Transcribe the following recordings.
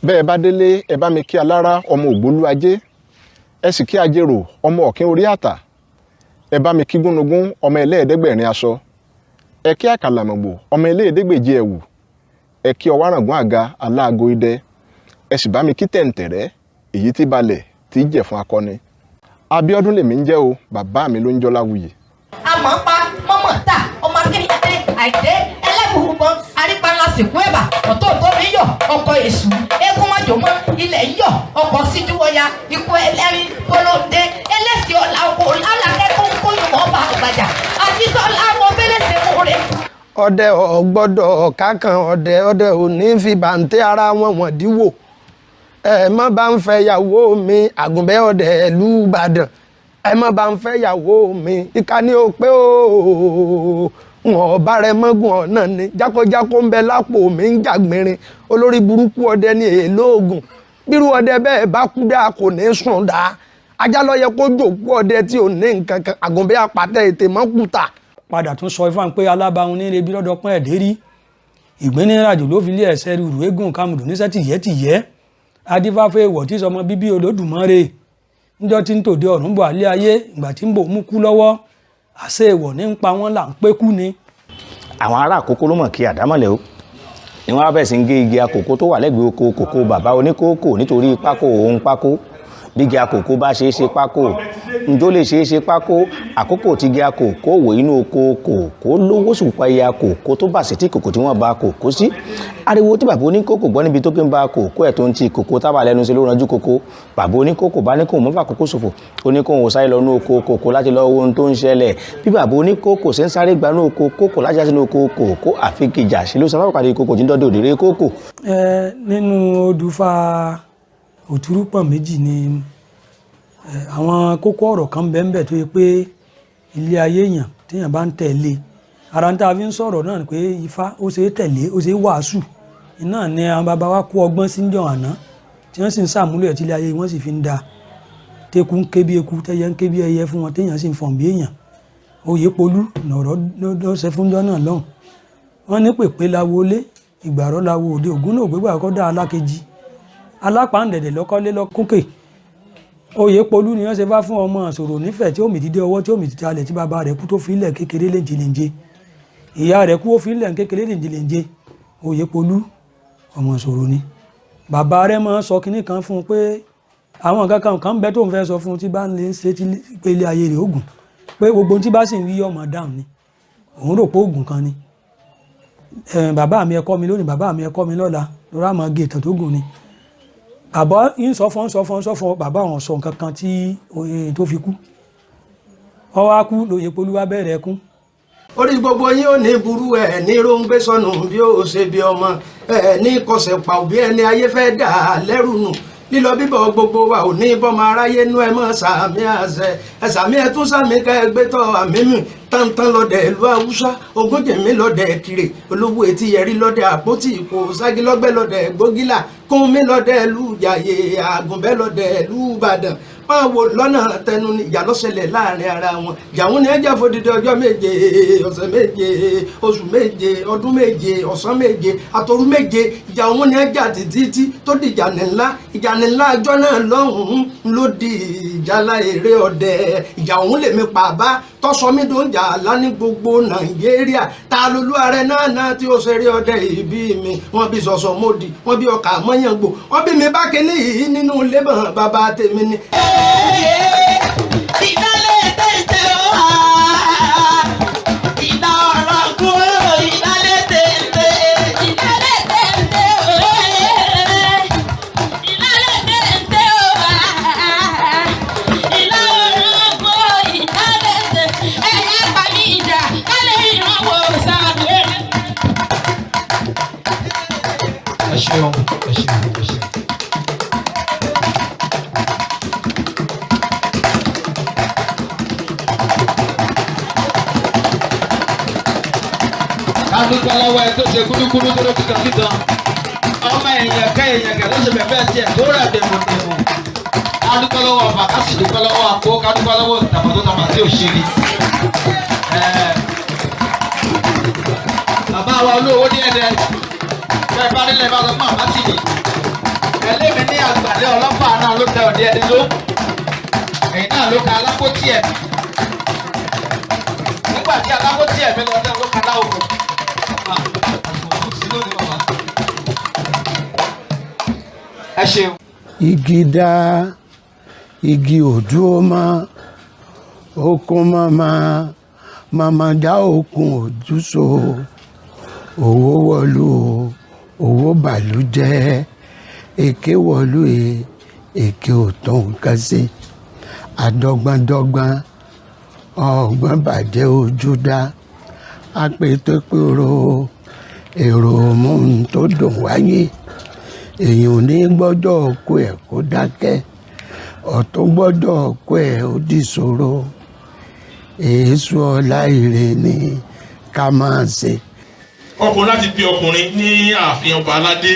Bẹ́ẹ̀ bá délé, ẹ bá mi kí Alára ọmọ Ògbólú Ajé, ẹ sì kí Ajérò ọmọ Ọ̀kín orí àtà. Ẹ bá mi kí Gúnugún ọmọ ẹlẹ́ẹ̀ẹ́dẹ́gbẹ̀rin aṣọ, ẹ kí Àkàlàmọ̀gbò ọmọ ẹlẹ́ẹ̀ẹ́dẹ́gbèje ẹ̀wù, ẹ kí Ọwárangún àga aláago idẹ, ẹ sì bá mi kí Tẹ̀ǹtẹ̀rẹ́ èyí tí balẹ̀ tí jẹ̀ fún akọni. Abíọ́dún lèmi ń jẹ́ o, bàbá mi ló ń jọ́ Láwùyí. Àmọ́ pa mọ́mọ́ ta ọmọ akéde àìdé ẹlẹ́bùrúbọn arípanlá sìnkú ẹ̀bà ọ̀tọ̀ tó mi yọ̀ ọkọ̀ èṣù eégún mọ́jọ mọ́ ilẹ̀ ń yọ̀ ọkọ̀ síjú ọya ikú ẹlẹ́rìn kólóńdé ẹlẹ́sìn ọ̀la ọkọ̀ alákẹ́kọ̀ọ́ kóyún ọba àgbàjà àti sọlá mọ bẹ́lẹ́sẹ̀ mú rẹ̀. Ọdẹ ọgbọ́dọ̀ kákan ọdẹ, ọdẹ ò ní fi bàǹtẹ́ ara wọn wọ̀n díwò. Ẹ má bá ń fẹ́ yàwó mi, àgùnbẹ́ ọdẹ ìlú Ìbàdàn. Ẹ má bá ń fẹ́ yàwó mi, ìka ni ó pé o, wọn ọba rẹ mọ́gùn ọ̀nà ni jákójákó ń bẹ lápò mi ń jàgbìnrin. Olórí burúkú ọdẹ ni èèlò oògùn bírú ọdẹ bẹ́ẹ̀ bá kú dáa, kò ní sùn dáa. Ajá ló yẹ kó jòkó ọdẹ tí ò ní nǹkan kan. Àgùnbẹ́ apàtẹ ètè mọ́kùtà. Padà tún sọ ifá pé alábàáhùn ní ibi lọ́dọ̀ pọ́n ẹ̀dẹ́rí ìgbín ní ìrìnàjò ló fi lé ẹ̀sẹ̀ rúrú eégún kàmùdù níṣẹ́ tìyẹ́ tìyẹ́ adífáfẹ́ ìwọ̀ tí sọmọ bíbí Olódùmarè níjọ́ tí ń tòde ọ̀run bọ̀ alẹ́ ayé ìgbà tí ń bò mú kú lọ́wọ́ àṣẹ ìwọ̀ ní ń pa wọ́n là ń pé kú ni. Àwọn ará àkókò ló mọ̀ kí àdámọ̀lẹ̀ o ni wọ́n á bẹ̀rẹ̀ sí ń gé igi àkókò tó wà lẹ́gbẹ̀ẹ́ oko kòkó bàbá oníkókò nítorí pákó òun pákó. Bí igi àkókò bá ṣe é ṣe pákó, njó lè ṣe é ṣe pákó. Àkókò tí igi àkókò wò inú oko kòkó lówó sì pa iye àkókò tó bà sí tí kòkò tí wọ́n ba kòkó sí. Ariwo tí bàbá oníkókò gbọ́ níbi tó kí ń ba kòkó ẹ̀ tó ń ti kòkó tábà lẹ́nu sí ló ranjú kòkó. Bàbá oníkókò bá ní kóun mọ́fà kókó ṣòfò, ó ní kóun ò sáré lọ ní oko kòkó láti lọ wo ohun tó ń ṣẹlẹ̀. Bí bàbá oníkókò ṣe ń sáré gba ní oko kòkó láti sínú oko kòkó, àfi kìjà sí ló sábà pàdé kòkò tí ń dọ́dọ̀ òdèrè kòkò. Ẹ nínú odùfà òtúrúpọ̀n méjì ni àwọn kókó ọ̀rọ̀ kan bẹ́ẹ̀ tó yẹ pé ilé ayé èèyàn téèyàn bá ń tẹ̀lé ara ń tá a fi ń sọ̀rọ̀ náà ni pé Ifá ó ṣe é tẹ̀lé, ó ṣe é wàásù. Iná ni àwọn bàbá wa kó ọgbọ́n sí jọ̀ àná tí wọ́n sì ń sàmúlò ẹ̀ tí ilé ayé wọ́n sì fi ń da teku ń ké bí eku, tẹ́yẹ ń ké bí ẹyẹ fún wọn, téèyàn sì ń fọ̀n bí èèyàn. Oyèpolú lọ̀rọ̀ lọ́sẹ̀ fúnjọ́ náà lọ́hùn. Wọ́n ní pèpè lawo lé ìgbàrọ̀ lawo òde ògún náà ògbégbà kọ́ dá alákejì alápàǹdẹ̀dẹ̀ lọ́kọ́lé lọ́kúnkè. Oyèpolú ni wọ́n ṣe bá fún ọmọ sọ̀rọ̀ nífẹ̀ẹ́ tí ó mì dídé ọwọ́ tí ó mì dídé alẹ̀ tí bàbá rẹ̀ kú tó fi ilẹ̀ kékeré léńjeléńje, ìyá rẹ̀ kú ó fi ilẹ̀ kékeré léńjeléńje. Oyèpolú ọmọ sọ̀rọ̀ ni bàbá rẹ̀ máa ń sọ kinní kan fún un pé àwọn nǹkan kan kan ń bẹ tó ń fẹ́ sọ fún un tí bá ń lè ṣe tí pé ilé ayé rẹ̀ ogun pé gbogbo ohun tí bá sì ń wí ọmọ dáhùn ni òun rò pé oògùn kan ni. Bàbá mi, ẹ kọ́ mi lónìí, bàbá mi, ẹ kọ́ mi lọ́la, lórí àmọ́ gé ìtàn tó gùn ni. Bàbá ń sọ fún, ń sọ fún, ń sọ fún bàbá àwọn sọ nǹkan kan tí tó fi kú. Ó wá kú lóye polú wá bẹ̀rẹ̀ ẹkún. Orí gbogbo yín ò ní burú, ẹ ní róńgbé sọnù bí ó ṣe bí ọmọ ẹ ní kọsẹ̀ pa òbí ẹni ayé fẹ́ dà lẹ́rù nù. Lílọ bíbọ̀ gbogbo wa ò ní bọ́mọ aráyé nú. Ẹ mọ́ sàmì àṣẹ, ẹ sàmì, ẹ tún sàmì ká ẹ gbé tọ́ àmì mi tántán. Lọ́dẹ̀ ìlú Haúsá, Ogúnjìmí lọ́dẹ̀ Kiri, Olówó Etí Yẹrí lọ́dẹ̀ Àpótí Ìkó Ságilọ́gbẹ́ lọ́dẹ̀ Gbógílà, Kúnmí lọ́dẹ̀ ìlú Jàyè, Àgùnbẹ́ lọ́dẹ̀ ìlú Ìbàdàn. Máa wo lọ́nà tẹnu ni ìjà lọ́sẹ̀lẹ̀ láàrin ara wọn. Ìyàwó ni ẹjà fòdìdí ọjọ́ 7, ọ̀sẹ̀ 7, oṣù 7, ọdún 7, ọ̀sán 7, àtòru 7. Ìjà òun ni ẹjà títí tí tó di ìjà ńlá. Ìjà ńlá ọjọ́ náà lọ́hùn-ún ló di ìjà láìrè ọdẹ. Ìjà òun lèmi pàbá tọ́sọ mi tó ń jà lá ní gbogbo Nàìjíríà. Ta lolú ààrẹ náà náà tí ó ṣeré ọdẹ ìbí mi? Wọ́n bí sọ̀sọ̀ mọ́dì, wọ́n bí ọkà mọ́yàngbò, wọ́n bí mi bá kíní yìí nínú ilé mọ̀ bàbá tèmi ni. Ìdálé tètè wá, ìdá ọ̀rọ̀ kú, ìdálé tètè, ìdálé tètè wá, ìdálé tètè wá, ìdá ọ̀rọ̀ kú, ìdálé tètè, ẹ̀yà pàmì ìjà, kálẹ̀ ìrànwọ́ sàgbé. Ẹ ṣeun, ẹ ṣeun, ẹ ṣeun. Ká dúpẹ́ lọ́wọ́ ẹ tó ṣe kúlúkúlú tó ló kíkan kíkan, ọmọ èèyàn kẹ́ èèyàn kẹ́ ló ṣe bẹ̀bẹ̀ tiẹ̀ tó rẹ̀ dẹ̀mọ̀dẹ̀mọ̀. Ká dúpẹ́ lọ́wọ́ ọba, ká sì dúpẹ́ lọ́wọ́ àpò, ká dúpẹ́ lọ́wọ́ ìtàbọ̀ tó tàbà tí ò ṣe ni. Bàbá wa olówó ní ẹ̀dẹ̀ bẹ́ẹ̀ bá nílẹ̀ bá sọ fún àbá tì ní. tẹ òde ẹni ló. Ẹ̀yin náà ló ka alákòótì ẹ̀mí. Nígbà tí alákòótì ẹ̀mí lọ tẹ ló ka láòkò. Ẹ ṣeun. Igi dá igi òdúró mọ́ okun mọ́mọ́ mọ́mọ́ dá okun òdúso owó wọlú o owó bàlújẹ́ èké wọlú e èké ò tó nǹkan ṣe àdọ́gbọ́ndọ́gbọ́n ọgbọ́n bàjẹ́ ojú dá apètèpèrò èrò mú un tó dùn wáyé èèyàn ò ní gbọ́dọ̀ kó ẹ̀ kó dákẹ́ ọ̀tún gbọ́dọ̀ kó ẹ̀ ó dìṣòro èésù ọlá ire ni ká máa ṣe. Ọkùnrin láti bí ọkùnrin ní ààfin ọba aládé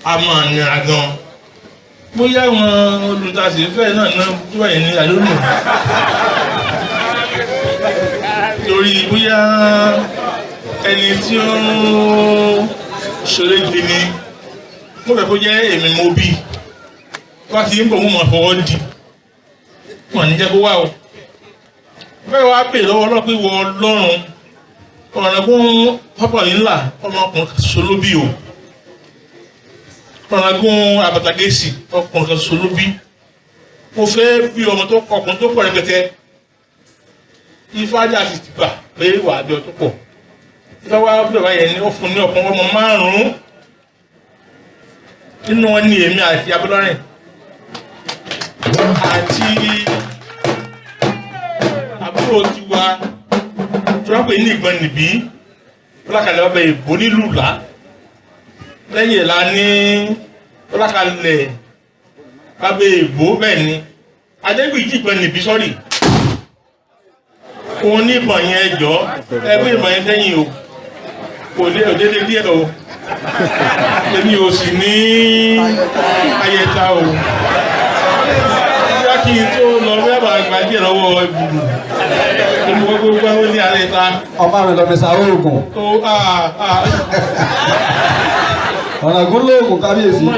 a máa nira gan bóyá àwọn olùtasìfẹ́ náà náà tó wà ní àlónù torí bóyá ẹni tí ó ń ṣeré gbé ni mo fẹ́ kó jẹ́ èmi mo bí wá sí ń bọ̀ mo máa fọwọ́ di wọn ní jẹ́ kó wá o fẹ́ wá pè lọ́wọ́ ọlọ́pẹ́ wọ ọlọ́run Ọ̀ràngún pápá ńlá ọmọkùnrin kan ṣoṣo ló bí o. Ọ̀ràngún Àbàtàgẹ́sì ọkùnrin kan ṣoṣo ló bí. Mo fẹ́ bí ọmọ tó ọkùnrin tó pọ̀ rẹpẹtẹ. Ifá dà sì ti gbà pé wà á bí ọ tó pọ̀. Ifá wá bí ọba yẹn ní ó fún ní ọkùnrin ọmọ márùn-ún. Nínú wọn ni èmi àti Abọ́lárìn àti àbúrò tiwa tí wọ́n pè ní ìgbọ́n nìbí ọlákalẹ̀ ọbẹ̀ ìbò nílùú là lẹ́yìn ìlà ní ọlákalẹ̀ ọbẹ̀ ìbò bẹ́ẹ̀ ni Adégbìjì ìgbọ́n nìbí sọ́rí òun ní ìbọn yẹn jọ ẹgbẹ́ ìbọn yẹn sẹ́yìn o kò lé òdédé díẹ̀ o èmi ò sì ní ayẹta o bóyá kí n tó lọ bóyá bàá gba díẹ̀ lọ́wọ́ ibùdó èmi gbogbo gbọ́ ó ní alẹ́ ta. Ọba mi lọ fi sa oògùn. Ó aa aa. Ọ̀ràngún lóògùn kábíyèsí. Má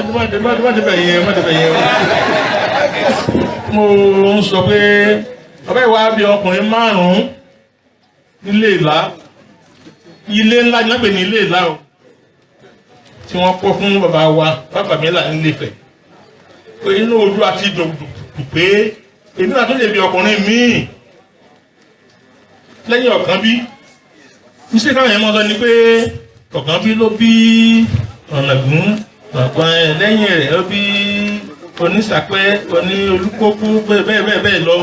débẹ̀ yẹn, má débẹ̀ yẹn. Mo ń sọ pé ọbẹ̀ ìwà bí ọkùnrin márùn-ún nílé ìlá ilé ńlá ni wọ́n pè ní ilé ìlá o tí wọ́n kọ́ fún bàbá wa bàbá mi là nílé Ifẹ̀ pé inú ojú àti dòdò pé èmi náà tó lè bí ọkùnrin míì lẹ́yìn ọ̀kan bí iṣẹ́ táwọn yẹn mọ́ sọ ni pé ọ̀kan bí ló bí Ọ̀ràngún ọ̀kan ẹ̀ lẹ́yìn rẹ̀ ó bí onísàpẹ́ oní olúkókú bẹ́ẹ̀ bẹ́ẹ̀ bẹ́ẹ̀ bẹ́ẹ̀ lọ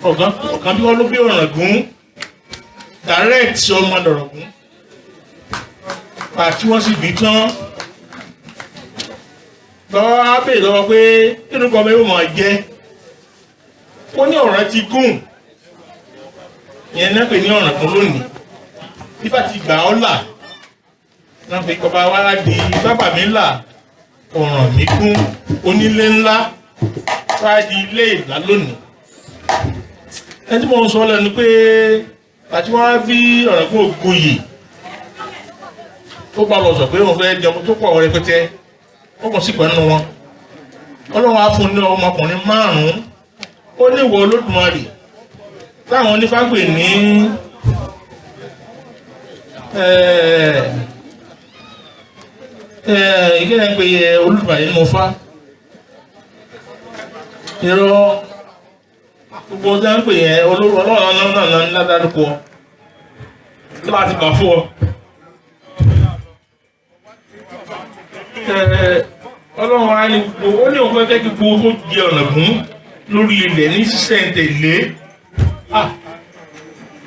ọ̀kan bí wọ́n ló bí Ọ̀ràngún direct ọmọ Ọ̀ràngún àti wọ́n sì bí tán lọ́wọ́ á bèèrè lọ́wọ́ pé kí ló kọ́ ọmọ yóò máa jẹ́ ó ní ọ̀ràn ti gùn ìyẹn náà pè ní Ọ̀ràngún lónìí bíbá ti gbà ọ́ là náà pé kọba wa di bàbá mi là ọ̀ràn mi gún onílé ńlá wá di ilé ìlá lónìí ẹni tí mo ń sọ lẹ́nu pé àti wọ́n á bí Ọ̀ràngún Ògòyè tó bá lọ sọ pé òun fẹ́ jẹun tó pọ̀ rẹpẹtẹ ó kàn sí pẹ̀lú wọn Ọlọ́run á fún ní ọmọkùnrin márùn-ún ó ní ìwọ Olódùmarè táwọn onífágbè ní ìkéde ń pè Olódùmarè nínú Ifá irọ́ gbogbo ọjọ́ ń pè yẹn Ọlọ́run náà náà ní ládàrúkọ tó bá ti gbà fún ọ. Ọlọ́run á ní gbogbo ó ní òun fẹ́ fẹ́ kí gbogbo tó jẹ Ọ̀ràngún lórí ilẹ̀ ní sísẹ̀ǹtẹ̀lé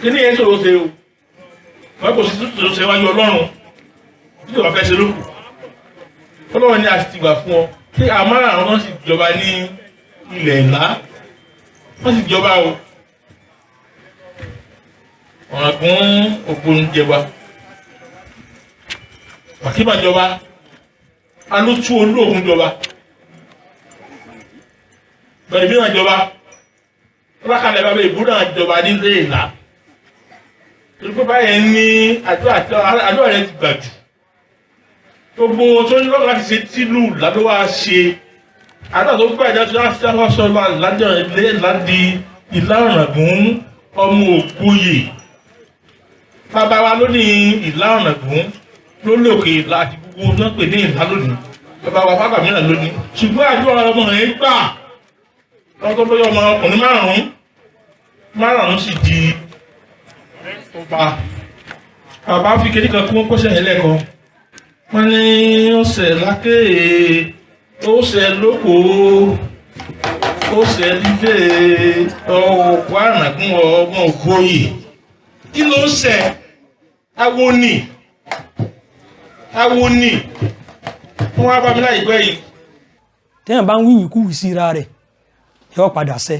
kí ni yẹn sọ̀rọ̀ ṣe o wọ́n kò sí tó ṣe wájú Ọlọ́run tí ìwà fẹ́ ṣe lókù Ọlọ́run ní a sì ti gbà fún ọ tí àmọ́ àwọn náà sì jọba ní ilẹ̀ ńlá wọ́n sì jọba o Ọ̀ràngún Ògbóni jẹba Wàkíbà jọba alótú olóògùn jọba bẹ̀rẹ̀ náà jọba ọlákalẹ̀ bàbá ìbú náà jọba nílé ìlà torí pé báyẹn ní àdúrà rẹ ti gbà jù gbogbo tó ní lọ́kàn láti ṣe tìlú ládó wá ṣe Àdúrà tó gbà ìdájọ́ láti sọ lájọ ilé láti Ìlá Ọ̀ràngún ọmọ Ògboyè. Bàbá wa ló ní Ìlá Ọ̀ràngún ló lòkè ìlà àti gbogbo náà pè ní ìlà lónìí. Bàbá wa bàbá mìíràn lónìí. Ṣùgbọ́n àdúrà ọmọ rẹ̀ gbà lọ́tọ́ bóyá ọmọ ọkùnrin márùn-ún márùn-ún sì di ọba. Bàbá fi kéde kan kí wọ́n kọ́ṣẹ́ yẹn lẹ́kọ̀ọ́. Wọ́n ní ó ṣẹ̀ lákè, ó ṣẹ̀ lóko, ó ṣẹ̀ lílé ọ̀pọ̀ àràgún ọmọ Ògboyè. Kí ló ń ṣẹ̀? Awo ni, awo ni. Wọ́n wá bá mi láìpẹ́ yìí. Téèyàn bá ń wíwì kúwì síra rẹ̀ yóò padà ṣẹ.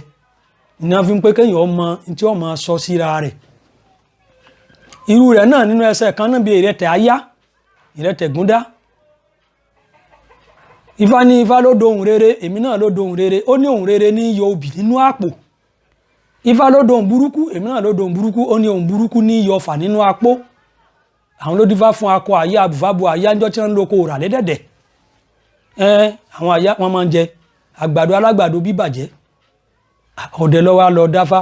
Iná fi ń pé kéèyàn ọmọ tí ó máa sọ síra rẹ̀. Irú rẹ̀ náà nínú ẹsẹ̀ kan náà bí ìrẹtẹ̀ aya, ìrẹtẹ̀ gúndá. Ifá ní Ifá ló dohùn rere, èmi náà ló dohùn rere. Ó ní ohùn rere ní yọ obì nínú àpò. Ifá ló dohùn burúkú, èmi náà ló dohùn burúkú. Ó ní ohùn burúkú ní yọ ọfà nínú apó. Àwọn ló dífá fún akọ àyà àbùfábù àyà ńjọ́ tí wọ́n ń loko rà lẹ́dẹ̀dẹ̀. Àwọn àyà wọn máa ń jẹ àgbàdo alágbàdo bíbàjẹ́. Ọ̀dẹ lọ́wọ́ lọ dáfá.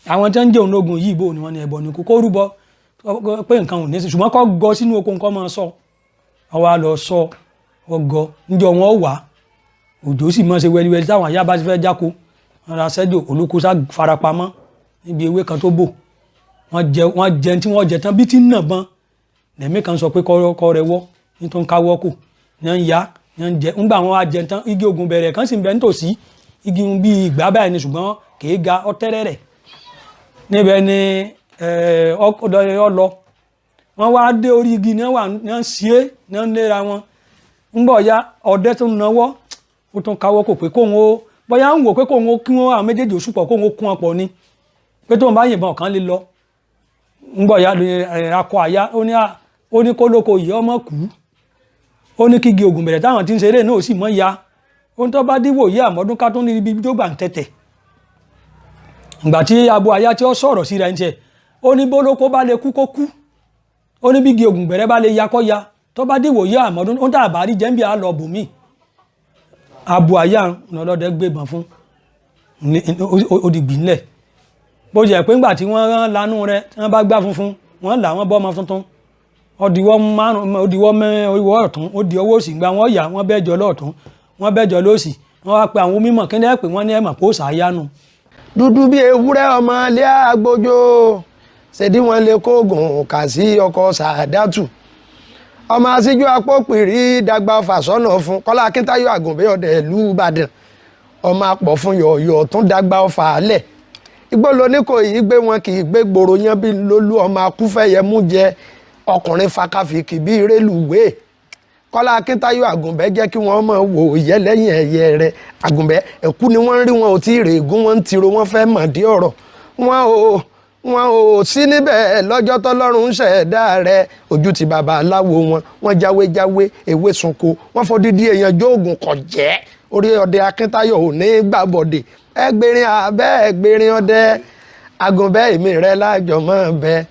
Àwọn tí wọ́n ń jẹun lógun yìí bò ní wọ́n ní ẹbọ ní kókó rúbọ pé nǹkan ò ní sí, ṣùgbọ́n kọ́ gọ sínú oko nǹkan máa sọ. Wọ́n wá lọ sọ ọgọ níjọ́ wọn wà. Òjò sì máa ṣe wẹliwẹli táwọn àyà bá ti fẹ́ jáko. Wọ́n ra sẹ́jò olóko sá farapamọ́ níbi ewé kan tó bò. Wọ́n jẹ tí wọ́n jẹ tán bí tí ń nà bọ́n. Lẹ̀mí kan sọ pé kọ́ rẹ wọ́ ní tó ń káwọ́ kò ní ń ya ní ń jẹ. Ńgbà wọn wá jẹ tán, igi ògùn bẹ̀rẹ̀ kan sì ń bẹ nítòsí. Igi ń bí ìgbà báyìí ni, ṣùgbọ́n kì í ga ọtẹ́rẹ́ rẹ̀. Níbẹ̀ ni ọ lọ. Wọ́n wá dé orí igi ní wà ní ń ṣe ní ń léra wọn. Ńgbọ̀ ya ọdẹ tó ń nawọ́, ó tún káwọ́ kò pé kóun ó bóyá ń wò pé kóun ó kí wọ́n àwọn méjèèjì òṣùpọ̀ kóun ó kún ọ̀pọ̀ ni. Pé tóun bá yìnbọn kan lè lọ. Ńgbọ̀ ya akọ àyà ó ní kó lóko yìí ọmọ kú. Ó ní kígi ògùn bẹ̀rẹ̀ táwọn tí ń ṣeré náà ó sì mọ́ ya. Ohun tó bá díwò yí àmọ́dún ká tó ní ibi tó gbà ń tẹ̀tẹ̀. Ìgbà tí abo àyà tí ó sọ̀rọ̀ sí rẹ̀ ń tiẹ̀, ó ní bólókó bá lè kú kó kú. Ó ní bígi ògùn bẹ̀rẹ̀ bá lè ya kó ya. Tó bá díwò yí àmọ́dún, ó ń tà bá rí jẹ́ ń bí a lọ bùnmí. Abo àyà ń lọ́dẹ gbébọn fún. Ó di gbìnlẹ̀. Bó jẹ́ pé ńgbà tí wọ́n rán lanú rẹ̀, tí wọ́n bá gbá funfun, wọ́n là wọ́n bọ́ ọmọ tuntun. Ó diwọ́ márùn-ún, ó diwọ́ mẹ́rin, ó diwọ́ ọ̀tún, ó di ọwọ́ òsì, gba wọ́n yà, wọ́n bẹ́jọ lọ́ọ̀tún, wọ́n bẹ́jọ lósì. Wọ́n wá pe àwọn onímọ̀ kí ní ẹ̀ pé wọ́n ní ẹ̀mọ̀ kó sàáyánu. Dúdú bí ewúrẹ́ ọmọ ilé àgbójó, ṣèdí wọn lè kóògùn kà sí ọkọ̀ sàdátù. Ọmọ aṣíjú apópìrí dàgbà fàṣọ́nà fún Kọ́lá Akíntayọ̀ Àgùnbẹ́ ọdẹ ìlú Ìbàdàn. Ọmọ apọ̀ fún yọ̀ọ̀yọ̀ tún dàgbà ọfà alẹ̀. Igbó loníkòyí gbé wọn kì í gbé gbòòrò yan bí lólú ọmọ akúfẹ́yẹ mú jẹ ọkùnrin fakafìkì bíi rélùwéè. Kọ́lá Akíntayọ̀ Àgùnbẹ́ jẹ́ kí wọ́n mọ̀ wò yẹ lẹ́yìn ẹ̀yẹ rẹ̀. Àgùnbẹ́ ẹ̀kú ni wọ́n ń rí wọn ò tí ì rèégún, wọ́n ń tiro, wọ́n fẹ́ mọ̀ dí ọ̀rọ̀. Wọn ò sí níbẹ̀ lọ́jọ́ tọ́lọ́run ń ṣẹ̀dá rẹ̀. Ojú ti bàbá aláwo wọn, wọ́n jáwé jáwé ewé sunko, wọ́n fọdídí èèyàn jóògùn kọ̀ jẹ́. Orí ọdẹ Akíntayọ̀ ò ní gbàbọ̀dè. Ẹgbẹ̀rin abẹ́ ẹgbẹ̀rin ọdẹ. Àgùnbẹ́ èmi rẹ̀ lájọ mọ́ bẹ́ẹ̀.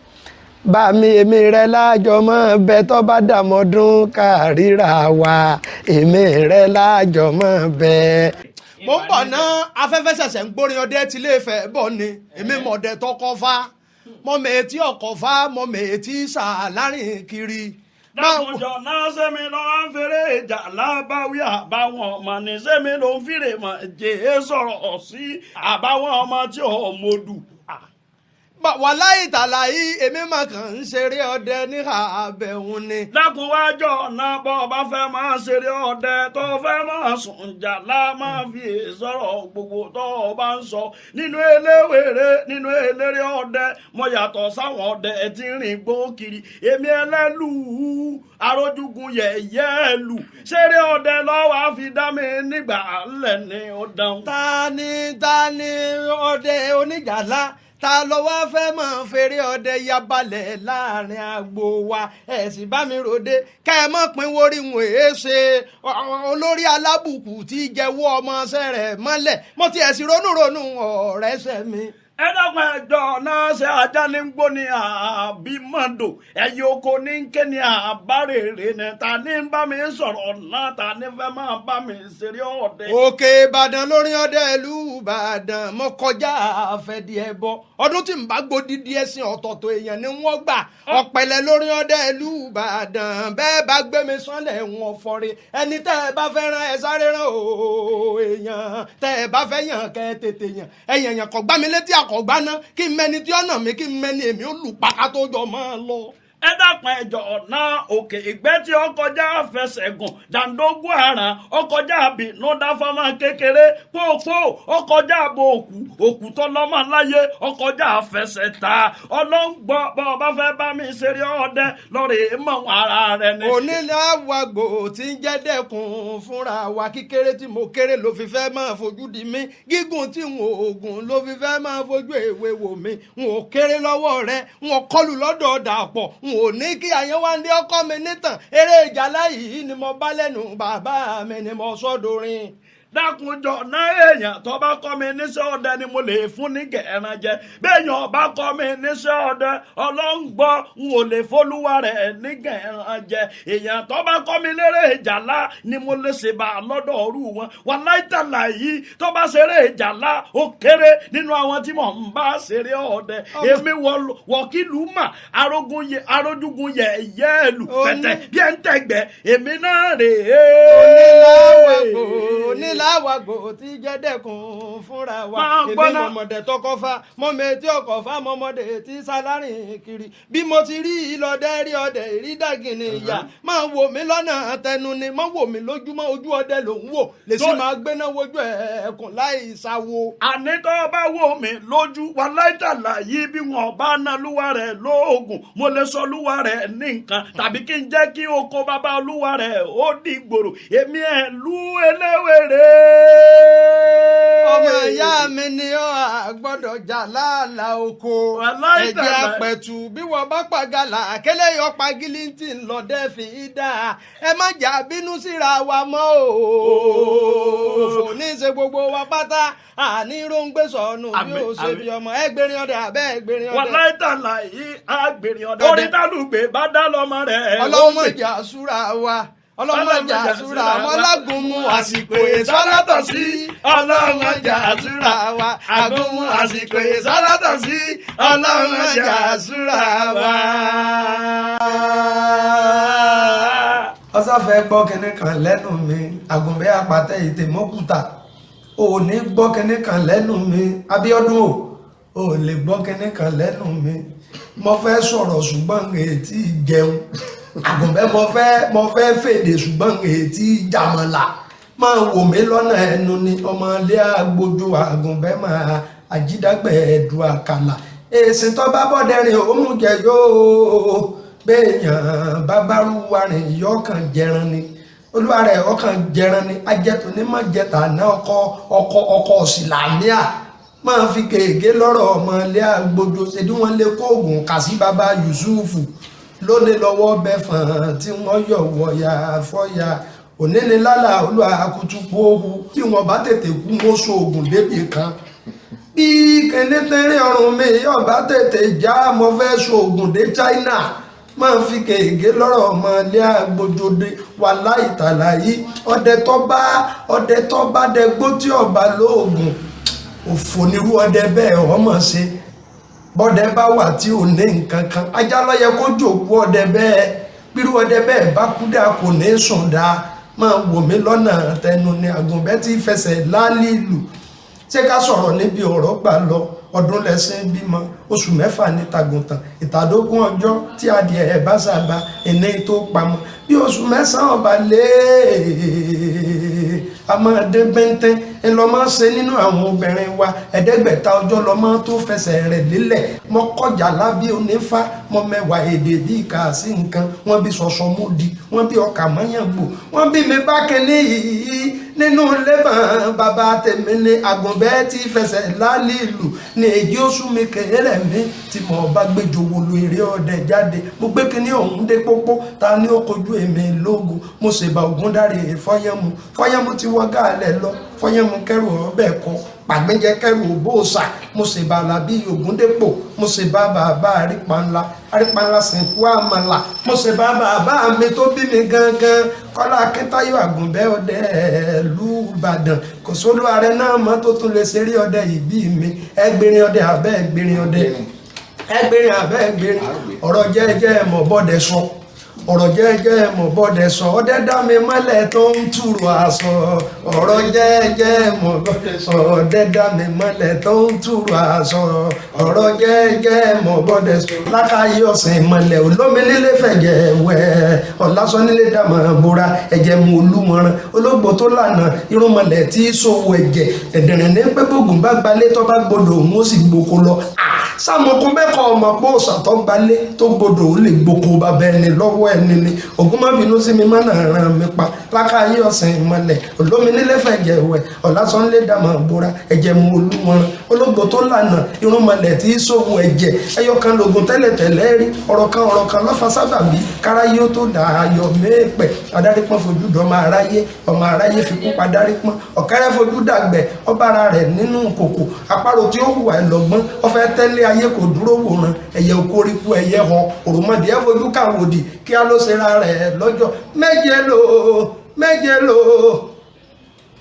Bá mi èmi rẹ lájọ mọ́ bẹ tó bá dàmọ́dún kárìíra wa, èmi rẹ lájọ mọ́ bẹ. Mo ń bọ̀ ná afẹ́fẹ́ ṣẹ̀ṣẹ̀ ń gbórin ọdẹ tí ilé Ifẹ̀ bọ̀ ni. Èmi mọ̀dẹ tọkọ fa, mọ mèétí ọkọ̀ fa, mọ mèétí sàlárìn kiri. Dákunjọ náà sẹ́mi lọ ń fèrè ìjà lábáwí àbáwọn ọmọ ní sẹ́mi ló ń fìrè mọ̀ jẹ́ sọ̀rọ̀ sí àbáwọn ọmọ tí ò mọ̀dù. Wàláì tàlàyé èmi mà kàn ń ṣeré ọdẹ níhà abẹ́hùn ni. Dákun wájọ náà bọ́ ọba fẹ́ máa ṣeré ọdẹ tó fẹ́ máa sùn jàlá máa fi sọ̀rọ̀ gbogbo tó o bá ń sọ nínú eléwèrè nínú eléré ọdẹ mo yàtọ̀ sáwọn ọdẹ tí ń rìn gbó kiri èmi ẹlẹ́lù arójúgun yẹ̀yẹ́ lù ṣeré ọdẹ lọ́wọ́ àfi dá mi nígbà ńlẹ̀ ni ó dáhùn. Ta ni ọdẹ oníjàlá ta ló wá fẹ́ mọ̀ fèrè ọdẹ yabalẹ̀ láàrin agbo wa? Ẹ̀ sì bá mi ròde kẹ́ ẹ mọ̀ pín wórí wọn èé ṣe olórí alábùkù tí jẹ́wọ́ ọmọọṣẹ́ rẹ̀ mọ́lẹ̀. Mo tiẹ̀ sì ronú ọ̀rẹ́ ṣẹ́ mi. Ẹ dákun, ẹjọ́ náà, ṣe ajá ní gbó ni àbí mọ́dò, ẹ̀yẹ oko ní ké ni àbárèrè ni? Ta ní ń bá mi sọ̀rọ̀ náà? Ta ní fẹ́ máa bá mi ṣeré ọdẹ? Òkè Ìbàdàn lórí ọdẹ ìlú Ìbàdàn, mo kọjá àfẹdí ẹbọ ọdún tí n bá gbódìdí ẹsìn ọ̀tọ̀ọ̀tọ̀ èèyàn ni wọ́n gbà. Ọ̀pẹ̀lẹ̀ lórí ọdẹ ìlú Ìbàdàn, bẹ́ẹ̀ bá gbé mi sánlẹ̀ wọn fọre. Ẹni tẹ́ ẹ bá fẹ́ rán, ẹ sáré rán o. Èèyàn tẹ́ ẹ bá fẹ́ yàn, kẹ́ ẹ tètè yàn. Ẹ̀yàn yàn kọ̀ gbá mi létí àkọ́gbá ná, kí n mẹni tí ọ̀nà mi, kí n mẹni èmi ó lù pàkà tó jọ mọ́ ọ lọ. Ẹ dákun, ẹjọ́ náà, òkè ìgbẹ́ tí ó kọjá fẹsẹ̀ gùn, jàǹdógún àràn ó kọjá bínú dáfámá kékeré pópó, ó kọjá bo òkú òkú tó lọ́mọ láyé, ó kọjá fẹsẹ̀ ta. Ọlọ́ngbọ́, bọ́ ọ bá fẹ́ bá mi ṣeré ọdẹ lọ́rẹ̀ mọ̀ ara rẹ ni. Onílàwàgbò tí ń jẹ́ dẹ́kun fúnra wa, kíkéré tí mo kéré ló fi fẹ́ máa fojú di mí, gígùn tí n ò gùn ló fi fẹ́ máa fojú èwe wò mí. N ò kéré lọ́wọ́ rẹ, n ò kọlù lọ́dọ̀ Dàpọ̀, n ò ní kí Àyẹ̀wándé ọkọ mi nítàn. Eré ìjàlá yìí ni mo bá lẹ́nu bàbá mi ni mo sọ́dọ̀rin. Dákunjọ náà, èèyàn tó bá kọ́ mi níṣẹ́ ọdẹ ni mo lè fún ní gẹ̀ẹ́ran jẹ. Béèyàn bá kọ́ mi níṣẹ́ ọdẹ, ọlọ́ngbọ́, n ò lè fọlúwa rẹ̀ ní gẹ̀ẹ́ran jẹ. Èèyàn tó bá kọ́ mi lérè ìjàlá ni mo lè ṣe bá lọ́dọ̀ ọ̀rú wọn. Wà láìtàlà yìí tó bá ṣeré ìjàlá, ó kéré nínú àwọn tí mò ń bá ṣeré ọdẹ. Èmi wọ̀kìlú mà arójúgun yẹ yẹ́ẹ̀lù pẹ̀tẹ̀ bí ẹ̀ ń tẹ̀gbẹ́ èmi náà rèé. Onílàwàgbò tí jẹ́ dẹ́kun fúnra wa, èmi mọ̀mọ́dé tọkọ fa mọ̀mọ́ etí ọkọ̀ fa mọ̀mọ́dé tí sálárìn kiri. Bí mo ti rí ìlọdẹ rí ọdẹ rí dàgìnì ìyá, máa wò mí lọ́nà tẹnu ni, máa wò mí lójúmọ́. Ojú ọdẹ ló ń wò lè sì máa gbéná wojú ẹ̀ẹ̀kùn láì sáwo. Àní tó bá wò mí lójú wa láìtàlà yìí, bí wọn bá ná lúwa rẹ̀ lóògùn, mo lè sọ lúwa rẹ̀ ní nǹkan tàbí kí n jẹ́ kí oko bàbá olúwa rẹ̀ ó dìgbòrò. Èmi ẹ̀ lú eléwèrè. Ọmọ ìyá mi ni ó gbọ́dọ̀ jà láàlà oko ẹ̀jẹ̀ àpẹ̀tù. Bí wọ́n bá pàgàlà kélé yọ pagilintì ńlọdẹ fi dá. Ẹ má jà bínú síra wa mọ́ o. Òfò ní í ṣe gbogbo wa pátá, àní róńgbé sọnù bí ó ṣe bí ọmọ ẹgbẹ̀rin ọdẹ abẹ́ ẹgbẹ̀rin ọdẹ. Wàláì tàlà yìí àgbèrè ọdẹ. Orí tálùgbé bá dá lọ́mọ rẹ̀. Ọlọ́mọdé àsúra wa, ọlọ́mọdé àsúra ọmọlágúnmu àsìkò ìsọ́látọ̀ sí. Ọlọ́mọdé àsúra wa, àgúnmu àsìkò ìsọ́látọ̀ sí. Ọlọ́mọdé àsúra wa. Ọsàfẹ́ gbọ́ kinní kan lẹ́nu mi, àgùnbẹ́ apàtẹ ìtẹ̀mọ́kùtà ò ní gbọ́ kinní kan lẹ́nu mi. Abíọ́dún o ò lè gbọ́ kinní kan lẹ́nu mi. Mo fẹ́ sọ̀rọ̀ ṣùgbọ́n ètí jẹun. Àgùnbẹ́, mo fẹ́ fèdè ṣùgbọ́n ètí jàmọ̀là. Máa wò mí lọ́nà ẹnu ni, ọmọ ilé agbójú àgùnbẹ́ máa àjídàgbẹ̀ ẹ̀dùn àkàlà. Èsì tó bá bọ́dẹ̀rìn òmùjẹ yóò béèyàn bábárúwa rìn yọkàn jẹran ni, olúwa rẹ̀ ọkàn jẹran ni. Ajẹtò ní má jẹta náà, ọkọ ọkọ ọkọ ọ̀sìlàmíà máa fi gègé lọ́rọ̀. Ọmọ ilé agbójú ṣèdí wọn lè kó oògùn kà sí baba Yusufu lónìí lọ́wọ́ bẹ́fọ̀n tí wọ́n yọ̀ wọ̀yà fọ́yà òní ni lálà olúwa akutupu ohu. Bí wọn bá tètè kú, wọn so oògùn débì kan bí kẹ́nẹ́tẹ́rẹ́ ọrùn mi yóò bá tètè já. Mo fẹ́ so oògùn dé China. Máa fi gègé lọ́rọ̀. Ọmọ ilé agbójode wà láìtàlà yìí, ọdẹ tó bá dẹgbó tí ọba lóògùn, òfò nírú ọdẹ bẹ́ẹ̀. Ọmọ ṣe bọ́dẹ bá wà tí ò ní nǹkan kan, ajá ló yẹ kó jòkó ọdẹ bẹ́ẹ̀. Bírú ọdẹ bẹ́ẹ̀ bá kú dáa, kò ní sùn dáa. Máa wò mí lọ́nà tẹnu ni, àgùnbẹ́ tí fẹsẹ̀ láálí ìlú. Ṣé ká sọ̀rọ̀ níbi ọ̀rọ̀ gbà lọ? Ọdún lẹ́sìn bímọ, oṣù 6 ní tàgùntàn, ìtàdógún ọjọ́ tí adìẹ ẹ̀ bá sábà ẹni tó pamọ́. Bí oṣù 9 ọba lé, a máa dé bẹ́ńtẹ́ ńlọmọ ṣe nínú àwọn obìnrin wa. 500 ọjọ́ lọ́mọ tó fẹsẹ̀ rẹ̀ lélẹ̀. Mọ kọjá lábí onífá, mọ mẹ́wàá èdè bí ìka sí nǹkan. Wọ́n bí sọ̀sọ̀ mú di, wọ́n bí ọkà mọ́yàngbò, wọ́n bí mi bá kínní yìí nínú lẹ́bọ̀n bàbá tèmi ní àgùnbẹ́ tí fẹsẹ̀ lálẹ́ ìlú ní èyí ó sún mi kéré mi tí mo bá gbẹjọ wọlé eré ọdẹ jáde. Mo gbé kínní ọ̀hún dé pópó, ta ni ó kojú èmi lógun? Mo ṣèbà Ògúndáre Fọyánmu. Fọyánmu ti wọ́ gáàlẹ̀ lọ. Fọyánmu kẹrù ọbẹ̀ kọ, pàgbẹ́jẹ kẹrù òbóòsà. Mo sì bá Alábí Ògúndépò, mo sì bá bàbá Arípanlá, Arípanlá sìnkú àmàlà, mo sì bá bàbá mi tó bí mi gangan, Kọ́lá Akíntayọ̀ Àgùnbẹ́ ọdẹ ìlú Ìbàdàn. Kò sólú ààrẹ náà mọ́ tó tún lè ṣeré ọdẹ ìbí mi. Ẹgbẹ̀rin ọdẹ àbẹ́ ẹgbẹ̀rin ọdẹ, ẹgbẹ̀rin àbẹ́ ẹgbẹ̀rin. Ọ̀rọ̀ jẹ́jẹ́ mọ̀ bọ́dẹ sọ, ọ̀rọ̀ jẹ́jẹ́ mọ̀ bọ́dẹ sọ, ọdẹ dá mi mọ́lẹ̀ tó ń túrò aṣọ. Ọ̀rọ̀ jẹ́jẹ́ mọ̀ bọ́dẹ sọ, ọdẹ dá mi mọ́lẹ̀ tó ń túrò aṣọ. Ọ̀rọ̀ jẹ́jẹ́ mọ̀ bọ́dẹ sọ. Lákàáyé ọ̀sìn ìmọ̀lẹ̀ olómi nílé fẹ̀jẹ̀ wẹ̀, ọ̀làsọ nílé dàmọ̀ bora, ẹ̀jẹ̀ mu olúmọ̀ràn ológbò tó lànà irúnmọlẹ̀ tí í ṣòwò ẹ̀jẹ̀ ẹ̀dẹ̀rẹ̀ ní pé bógun bá gbalé tó bá gbọdọ̀ òun ó sì gboko lọ. Sàmùkún bẹ́ẹ̀ kọ́ ọmọ pé òòṣà tó gbalé tó gbọdọ̀ ó lè gboko bàbá ẹni lọ́wọ́ ẹni ni. Ògún má bínú sí mi má nà ràn mí pa. Lákàáyé ọ̀sìn ìmọ̀lẹ̀ olómi nílé fẹ̀jẹ̀ wẹ̀, ọ̀làsọ nílé dàmọ̀ bora, ẹ̀jẹ̀ mu olúmọ̀ràn ológbò tó lànà irúnmọlẹ̀ tí í ṣòwò ẹ̀jẹ̀. Ẹyọkan lògùn tẹ́lẹ̀tẹ́lẹ̀ rí, ọ̀rọ̀ kan ọ̀rọ̀ kan lọ́fà sábàbí káráyé ó tó dà ayọ̀ mẹ́ẹ̀pẹ̀. Adarí pọ́n fojú dọ̀ ọmọ aráyé, ọmọ aráyé fikú padarí pọ́n. Ọ̀kẹ́rẹ́ fojú dàgbẹ̀ ọbára rẹ̀ nínú kòkò. Àparò tí ó hùwà ẹlọ́gbọ́n ọfẹ́ tẹ́lẹ̀ ayé kò dúró wòran. Ẹyẹ okoríko ẹyẹ họ òròmọdé ẹ fojú káwòdì kí á ló ṣera rẹ̀ lọ́jọ́. Méje lò, méje lò,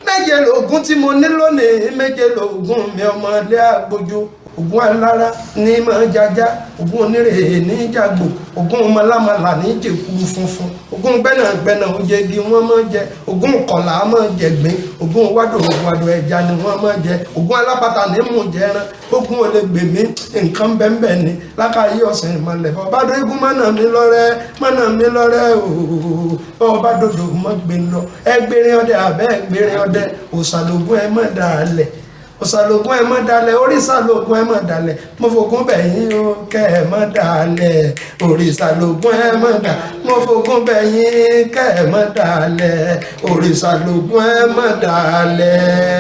méje lògùn tí mo ní lónìí, méje lògùn mi ọmọlé àgbójú. Ògún alára ní mọ̀ jájá, ògún onírèé ní jàgbò, ògún mọ̀lámọ̀lá ní jèkúrú funfun, ògún gbẹ́nàgbẹ́nà oúnjẹ igi wọ́n mọ̀ jẹ, ògún kọ̀là mọ̀ jẹ̀gbín, ògún wádò wádò ẹja ni wọ́n mọ̀ jẹ, ògún alápatà ní mú jẹran, ògún olè gbèmí nǹkan bẹ́ẹ̀nbẹ́ẹ̀ ni. Lákàáyé ọ̀sìn ìmọ̀lẹ̀ bọ́ba dógún mọ́nà mi lọ́rẹ́, mọ́nà mi lọ́rẹ́ ooo, bọ́ba dòdò mọ́ gbé lọ. Ẹgbẹ̀rin ọdẹ àbẹ́ ẹgbẹ̀rin ọdẹ, òṣàlógún ẹ mọ̀ dàálẹ̀, òṣàlógún ẹ mọ̀ dalẹ̀, oríṣàlógún ẹ mọ̀ dalẹ̀, mo fògún bẹ̀yìn o kẹ́ ẹ mọ̀ dalẹ̀, òrìṣàlógún ẹ mọ̀ dalẹ̀, mo fògún bẹ̀yìn kẹ́ ẹ mọ̀ dalẹ̀, òrìṣàlógún ẹ mọ̀ dalẹ̀.